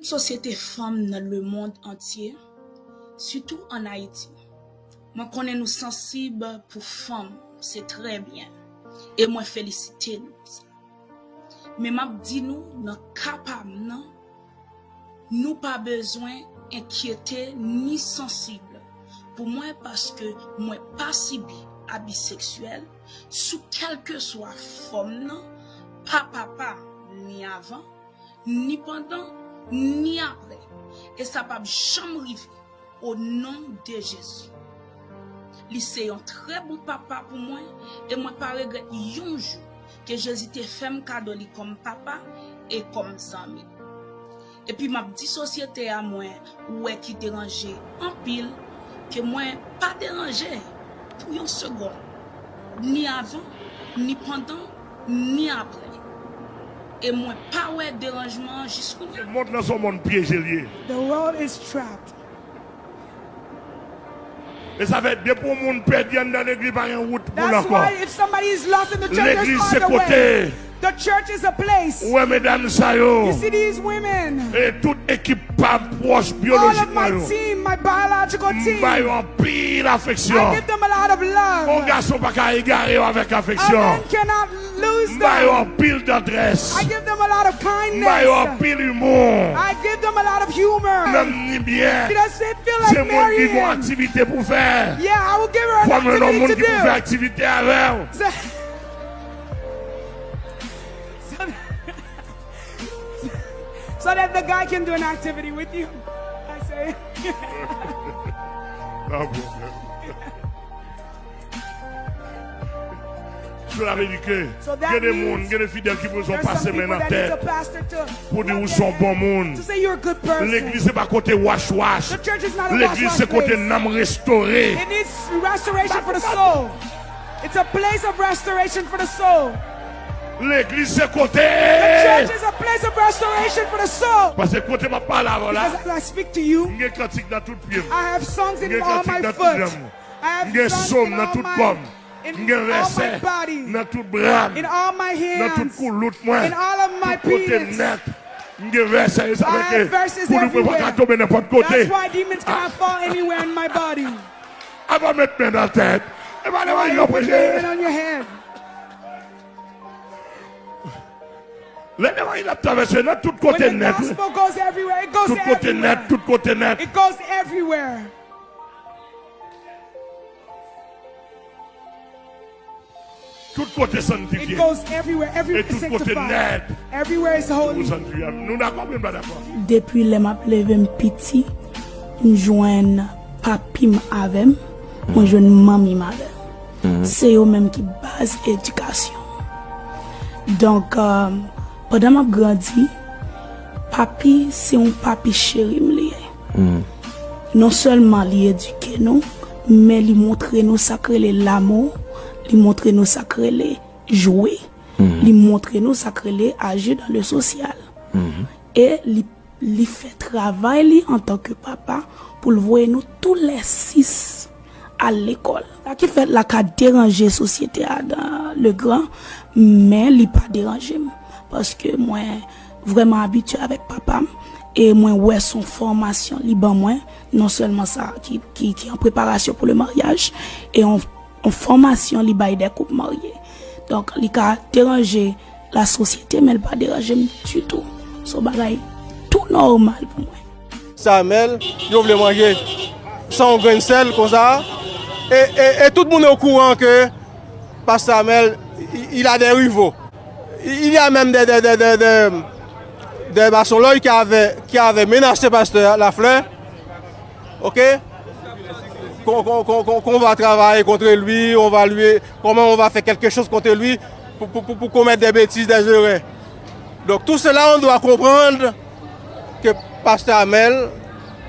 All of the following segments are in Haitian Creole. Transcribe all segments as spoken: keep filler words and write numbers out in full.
Sosyete fanm nan lemonn antye, sitou ann Ayiti. Mwen konnen nou sansib pou fanm, se trè byen, e mwen felisite nou pou sa. Men m ap di nou, nan ka pa m nan, nou pa bezwen enkyete ni sansib pou mwen, paske mwen pa sibi abi seksyèl sou kèlkeswa fòm nan, pa papa, ni avan, ni pandan, ni apre. E sa p ap janm rive, o non de Jezi. Li se yon trè bon papa pou mwen, e mwen pa regrèt yon jou ke Jezi te fè m kado li kòm papa e kòm zanmi. Epi m ap di sosyete a, mwen wè ki deranje anpil, ke mwen pa deranje pou yon segonn, ni avan, ni pandan, ni apre. E mwen pa wè deranjman an jiskounye a. Mond nan se yon mond pyeje l ye. The world is trapped. E sa fè depi yon moun pèdi anndan legliz, pa gen wout pou l ankò. That's why if somebody is lost in the church, there's no other way. Legliz se kote. The church is a place. Ou wè medam sa yo. You see these women. E tout ekip pa m pwòch byolojikman yo. All of my team, my biological team. M ba yo anpil afeksyon. I give them a lot of love. Yon gason pa ka egare yo avèk afeksyon. A man cannot lose them. M ba yo anpil tandrès. I give them a lot of kindness. M ba yo anpil humour. I give them a lot of humor. Nanm ni byen. She doesn't feel like marrying. Se moun ki gon aktivite pou fè. Yeah, I will give her an activity to do. Fò m jwenn yon moun ki pou fè aktivite avè w. So, so, so that the guy can do an activity with you. I say. No problem. Cela veut dire que gen de moun, gen de fidèl ki bezwen pase men nan tèt pou di ou se yon bon moun. Legliz se pa kote wachwach. Legliz se kote nanm restore. It needs restoration for the soul. It's a place of restoration for the soul. Legliz se kote. The church is a place of restoration for the soul. Paske kote m ap pale avè w la, because as I speak to you, m gen kantik nan tout pye m. I have songs in all my foot. M gen kantik nan tout janm. M gen sòm nan tout kò m. M gen vèsè nan tout bra m. Nan tout koulout mwen. Tout kote nèt. M gen vèsè, e sa fè ke koulout mwen pa ka tonbe nenpòt kote. That's why demons cannot fall anywhere in my body. Apa met men nan tèt. E pa lè mari yo preche. Lè levanjil ap travèse nan tout kote nèt. When the gospel goes everywhere, it goes everywhere. Tout kote nèt, tout kote nèt. It goes everywhere. Tout kote sanktifye. It goes everywhere. Everywhere is sanctified. E tout kote nèt. Everywhere is holy. Pou sanktifye. Nou dakò oubyen n pa dakò? Depi lè m ap leve m piti, m jwenn papi m avè m, mwen jwenn manmi m avè m. Se yo menm ki baz edikasyon. Donk, euh, pandan m ap grandi, papi se yon papi cheri m li ye. Non sèlman li edike nou, men li montre nou sa k rele lamou, li montre nou sa k rele jwe, li montre nou sa k rele agir dans le social. E li, li fè travay li antanke papa pou l voye nou tou lè sis al lekòl. Sa ki fèt la ka deranje sosyete a dans le grand, men li pa deranje m. Paske mwen vrèman abitye avèk papa m e mwen wè se yon fòmasyon li ban mwen, non sèlman sa ki, ki, ki an preparasyon pou le maryaj, e yon, yon fòmasyon li bay de koup marye. Donk, li ka deranje lasosyete, men l pa deranje m ditou. Se yon bagay tou nòmal pou mwen. Pastè Amel, yo vle manje san yon grenn sèl konsa. E, e, e tout moun okouran ke Pastè Amel, il a des rivaux. Il y a même des, des, des, des, des, des maçonnes qui avaient, qui avaient menacé pasteur Lafleur. OK? Qu'on, qu'on, qu'on, qu'on, qu'on va travailler contre lui, on va lui, comment on va faire quelque chose contre lui pour, pour, pour, pour commettre des bêtises, des erreurs. Donc tout cela, on doit comprendre que Pasteur Amel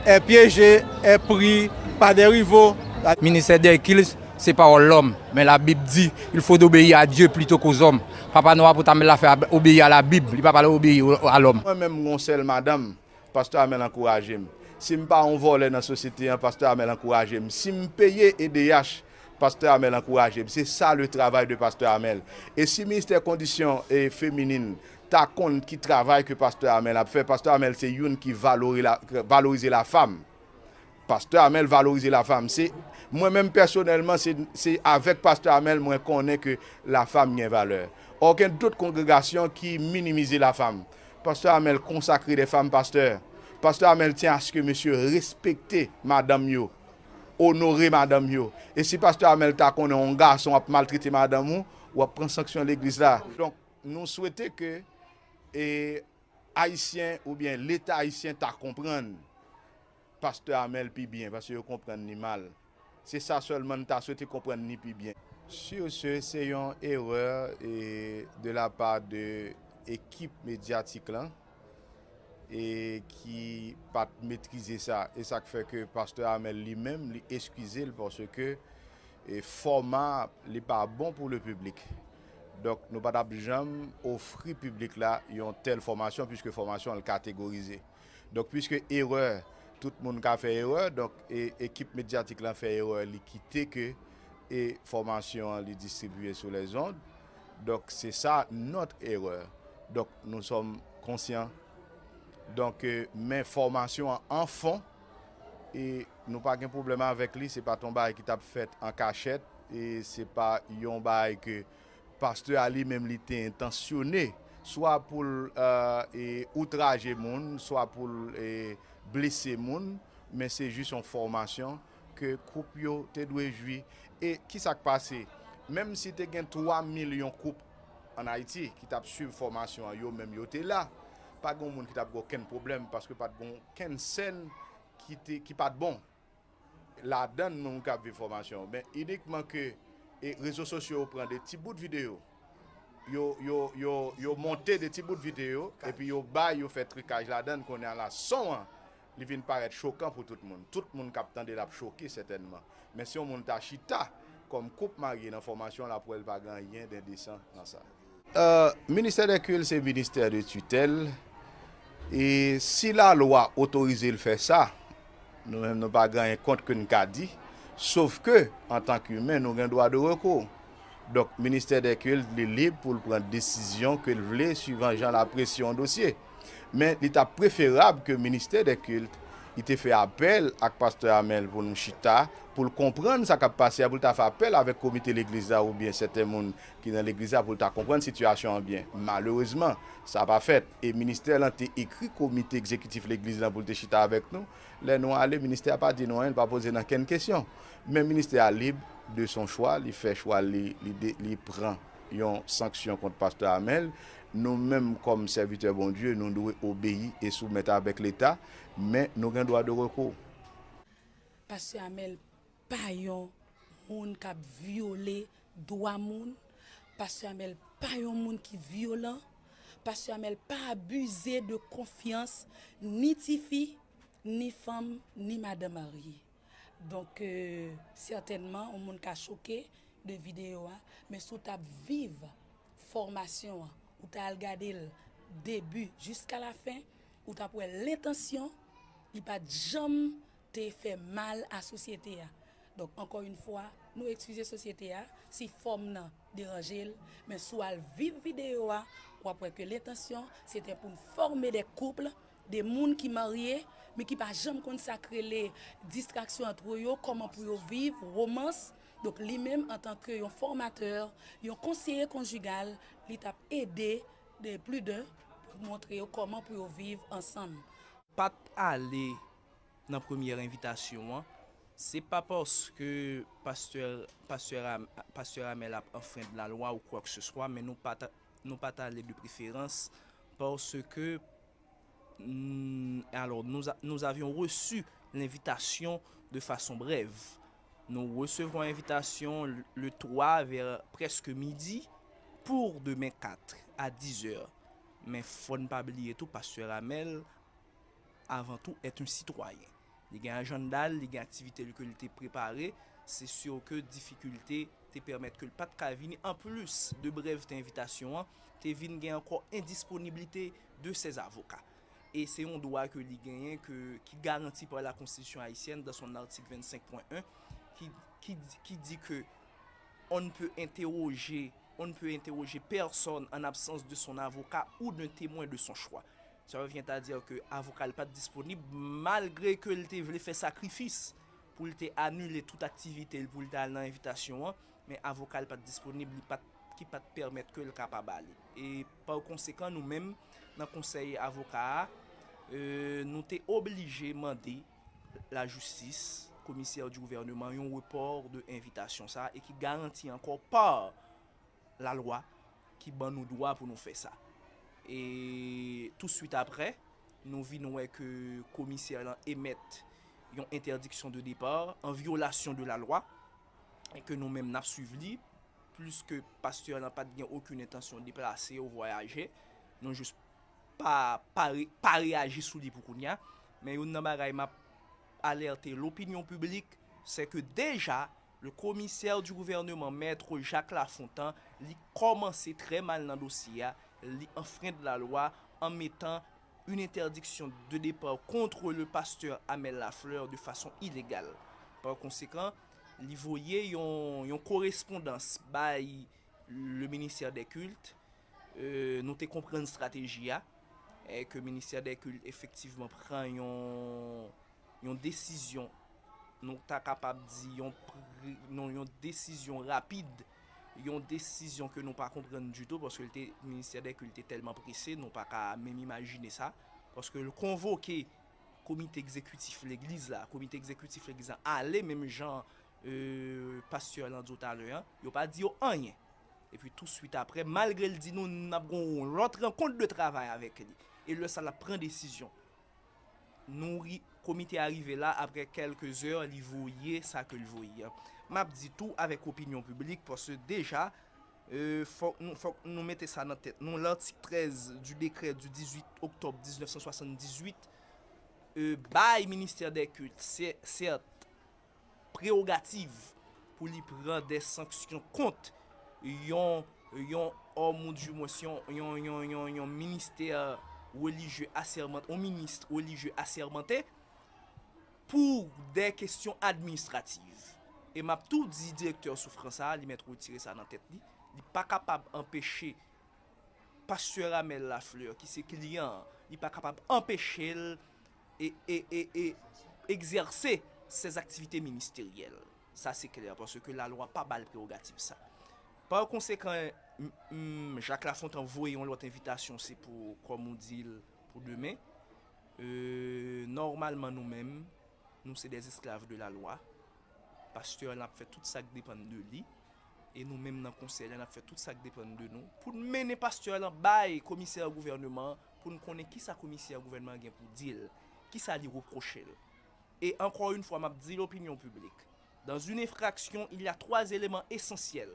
est piégé, est pris par des rivaux. Ministère d'Hercule, c'est parole l'homme, mais la Bible dit, il faut obéir à Dieu plutôt qu'aux hommes. Papa nou apot Amel la fè obéir à la Bible, li pa pale obéir à l'homme. Mwen menm, m gon sèl madanm. Pastè Amel ankouraje m. Si m pa yon vòlè nan sosyete an, Pastè Amel ankouraje m. Si m peye E D H, Pastè Amel ankouraje m. Se sa le travay de Pastè Amel. E si Ministè Kondisyon e Feminin Ta konn ki travay ke Pastè Amel ap fè. Pastè Amel se youn ki valori la, valorize la femme. Pastè Amel valorize la femme. Se, mwen menm pèsonèlman, se, se avèk Pastè Amel mwen konnen ke la femme gen valè. Okenn dòt kongregasyon ki minimize la femme. Pastè Amel konsakre de femme pastè. Pastè Amel tyen aske mesye respekte madanm yo, onore madanm yo. E si Pastè Amel ta konnen yon gason ap maltrete madanm ou, w ap pran sanksyon legliz la. Donk, nou swete ke, e, Ayisyen oubyen Leta ayisyen ta konprann Pastè Amel pi byen, paske yo konprann li mal. Se sa sèlman n ta swete konprann li pi byen. Sur ce, se yon erè, e, de la part de ekip medyatik lan, e ki pa t metrize sa. E sa k fè ke Pastè Amel li menm, li eskize l paske, e, fòma li pa bon pou le piblik. Donk, nou pa t ap janm ofri piblik la yon tèl fòmasyon, piske fòmasyon an l kategorize. Donk, piske erè, tout moun ka fè erè, donk, e, ekip medyatik lan fè erè, li kite ke, e, fòmasyon an li distribiye sou lèzond. Donk, se sa notre erreur. Donk, nous sommes conscients. Donk, e, men fòmasyon an an fon, e nou pa gen pwoblèm avèk li, se pa t yon bagay ki t ap fèt an kachèt, e se pa yon bagay ke pastè a li menm li te entansyone, swa pou l, e, e, outraje moun, swa pou l, e, blese moun, men se jis yon fòmasyon ke koup yo te dwe jwi. E ki sa k pase? Menm si te gen twa milyon koup ann Ayiti ki t ap swiv fòmasyon an, yo menm yo te la, pa t gen moun ki t ap gen okenn pwoblèm, paske pa t gen okenn sèn ki te, ki pa t bon ladan moun k ap viv fòmasyon. Men inikman ke, e, rezo sosyo yo pran de ti bout videyo, yo, yo, yo, yo monte de ti bout videyo, epi yo bay, yo fè trikaj ladan, kounye a la, son an, li vin parèt chokan pou tout moun. Tout moun k ap tande l ap choke sètènman. Men si yon moun ta chita kòm koup marye nan fòmasyon, l ap wè l pa gen anyen dendesan nan sa. Euh, ministè dè kilt se ministè de titèl, e si lalwa otorize l fè sa, nou menm nou pa gen anyen kont ke n ka di, sof ke, antanke imen, nou gen dwa de rekou. Donk, ministè dè kilt, li lib pou l pran desizyon ke l vle, swivan jan l apresye yon dosye. Men, li t ap preferab ke ministè dè kilt, li te fè apèl ak pastè Amel pou nou chita, pou l konprann sa k ap pase a, pou l ta fè apèl avèk komite legliz la oubyen sèten moun ki nan legliz la pou l ta konprann sitiyasyon an byen. Malerezman, sa pa fèt. E ministè lan te ekri komite egzekitif legliz lan pou l te chita avèk nou. Lè nou ale, ministè a pa di nou anyen, li pa poze n okenn kesyon. Men ministè a lib de son chwa, li fè chwa, li, li, de- li pran yon sanksyon kont pastè Amel. Nou menm, kòm sèvitè Bondye, nou dwe obeyi e soumèt avèk Leta, men nou gen dwa de rekou. Pastè Amel pa yon moun k ap vyole dwa moun. Pastè Amel pa yon moun ki vyolan. Pastè Amel pa abize de konfyans ni tifi, ni fanm, ni madan marye. Donk, euh, sètènman, yon moun ka choke de videyo a, men si w t ap viv fòmasyon an, ou ta al gade l debi jiska lafen, ou t ap wè lentansyon, li pa t janm te fè mal a sosyete a. Donk, ankò yon fwa, nou eskize sosyete a si fòm nan deranje l, men si w al viv videyo a, w ap wè ke lentansyon se te pou n fòme de koup, de moun ki marye, men ki pa janm konn sa k rele distraksyon ant yo, kòman pou yo viv, womans. Donk, li menm, antanke yon fòmatè, yon konseye konjigal, li t ap ede de pli de pou montre yo kòman pou yo viv ansanm. Pa t ale nan premyè envitasyon an, se pa paske pastè, pastè, Am- pastè Amel ap anfrend lalwa ou kwakeseswa, men nou pa t, nou pa t ale de preferans paske, mm, alors, nous, a- nous avions reçu l'invitation de façon brève. Nous recevons l'invitation le, le trois vers presque midi pour demain quatre à dix heures. Men fò n pa bliye tou, pastè Amel, avant tout, est un citoyen. Li gen ajanda l, li gen aktivite l ke li te prepare. Se sur ke difikilte te pèmèt ke l pa t ka vini. Anplis de brèvte envitasyon an, te vin gen ankò endisponiblite de ses avocats. E se yon dwa ke li genyen ke, ki garanti par la Constitution haïtienne dans son article vingt-cinq point un, ki, ki, ki di ke on ne peut interroger on ne peut interroger personne en absence de son avocat ou d'un témoin de son choix. Ça revient à dire que avoka l pa t disponib, malgre ke l te vle fè sakrifis pou l te anile tout aktivite l, pou l te al nan envitasyon an, men avoka l pa t disponib, li pa t, ki pa t pèmèt ke l kapab ale. E pa konsekan, nou menm, nan konsèy avoka a, euh, nou te oblije mande lajistis, komisè di gouvènman, yon repò de envitasyon sa, e ki garanti ankò pa lalwa ki ban nou dwa pou nou fè sa. E touswit apre, nou vin wè ke komisè lan emèt yon entèdiksyon de depa an vyolasyon de lalwa, e ke nou menm n ap swiv li, pliske pastè lan pa t gen okenn entansyon deplase ou vwayaje, nou jis pa, pa, re- pa reyaji sou li pou kounye a. Men youn nan bagay m ap alète lopinyon piblik, se ke deja, le commissaire du gouvernement, Maître Jacques Lafontant, li kòmanse trè mal nan dosye a, li anfrent lalwa an metan une interdiction de départ contre le pasteur Amel Lafleur de façon illégale. Par konsekan, li voye yon, yon korespondans bay le ministère des cultes. Euh, nou te konprann estrateji a, e ke ministère des cultes efektivman pran yon, yon desizyon, nou ta kapab di yon, pri- non, yon desizyon rapid, yon desizyon ke nou pa konprann ditou, paske l te, ministère des cultes te tèlman prese, nou pa ka menm imajine sa, paske l konvoke komite egzekitif legliz la, komite egzekitif legliz la ale, menm jan euh, pastè lan di w talè an, yo pa di yo anyen. Epi touswit apre, malgre l di nou n ap gen yon lòt rankont de travay avèk li, e lè sa l ap pran desizyon. Nou ri- komite a rive la, apre kèlke zè, li voye sa ke l voye an. M ap di tou avèk opinyon piblik, paske deja, euh, fòk nou, fòk nou mete sa nan tèt nou. Lantik trèz du décret du dix-huit octobre dix-neuf cent soixante-dix-huit, euh, bay ministè dè kilt, sè- sèt, prewogativ pou li pran de sanksyon kont yon, yon òm ou dimwens yon, yon, yon, yon, yon ministè relijye asèmante, yon minis relijye asèmante pou de kesyon administrativ. E m ap tou di direktè Soufrans a, li mèt retire sa nan tèt li, li pa kapab anpeche pastè Amel Lafleur, ki se kliyan an, li pa kapab anpeche l e, e, e, e egzèse ses activités ministérielles. Sa se klè, paske lalwa pa ba l prewogativ sa. Pa konsekan, m- m- Jacques Lafontant voye yon lòt envitasyon, se pou, kòm ou di l, pou demen. Euh, nòmalman, nou menm, nou se des esclaves de la loi. Pastè a ap fè tout sa k depann de li. E nou menm nan konsèy la, n ap fè tout sa k depann de nou pou n mennen pastè lan bay komisè gouvènman an, pou n konnen kisa komisè gouvènman an gen pou di l, kisa li repwoche l. E encore une fois, m ap di l'opinion publique, dans une infraction, il y a trois éléments essentiels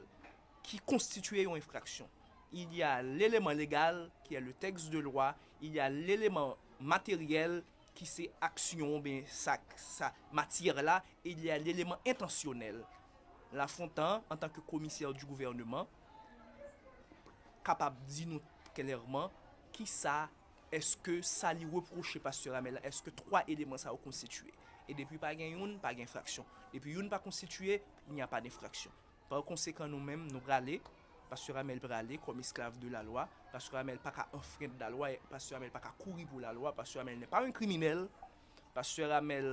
qui constituent une infraction. Il y a l'élément légal, qui est le texte de loi, il y a l'élément matériel, ki se aksyon oubyen sa, sa matyè la, e il y a l'élément intentionnel. Lafontan, antanke komisè di gouvènman, kapab di nou klèman kisa, èske sa li repwoche pastè Amel la, èske twa eleman sa yo konstitiye. E depi pa gen youn, pa gen enfraksyon. Depi youn pa konstitiye, il n'y a pas d'infraction. Pa konsekan, nou menm, nou prale, pastè Amel prale kòm esklav de lalwa, pastè Amel pa ka anfrent lalwa, pastè Amel pa ka kouri pou lalwa, pastè Amel n'est pas un criminel, pastè Amel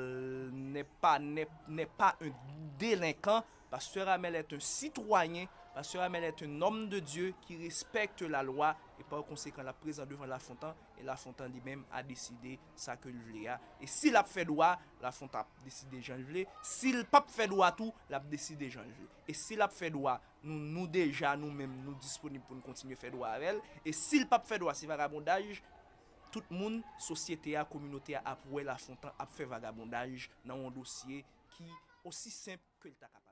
n'est pas, n'est, n'est pas un délinquant, pastè Amel est un citoyen, pastè Amel est un homme de Dieu qui respecte la loi, e pa konsekan, l ap prezan devan Lafontan, e Lafontan li menm a deside sa ke l vle a. E si l ap fè dwa, Lafontan ap deside jan l vle. Si l p ap fè dwa tou, l ap deside jan l vle. E si l ap fè dwa, nou, nou deja, nou menm, nou disponib pou n kontinye fè dwa avè l. E si l p ap fè dwa, se vagabondaj, tout moun, sosyete a, kominote a ap wè Lafontan ap fè vagabondaj nan yon dosye ki osi senp ke l ta kapab.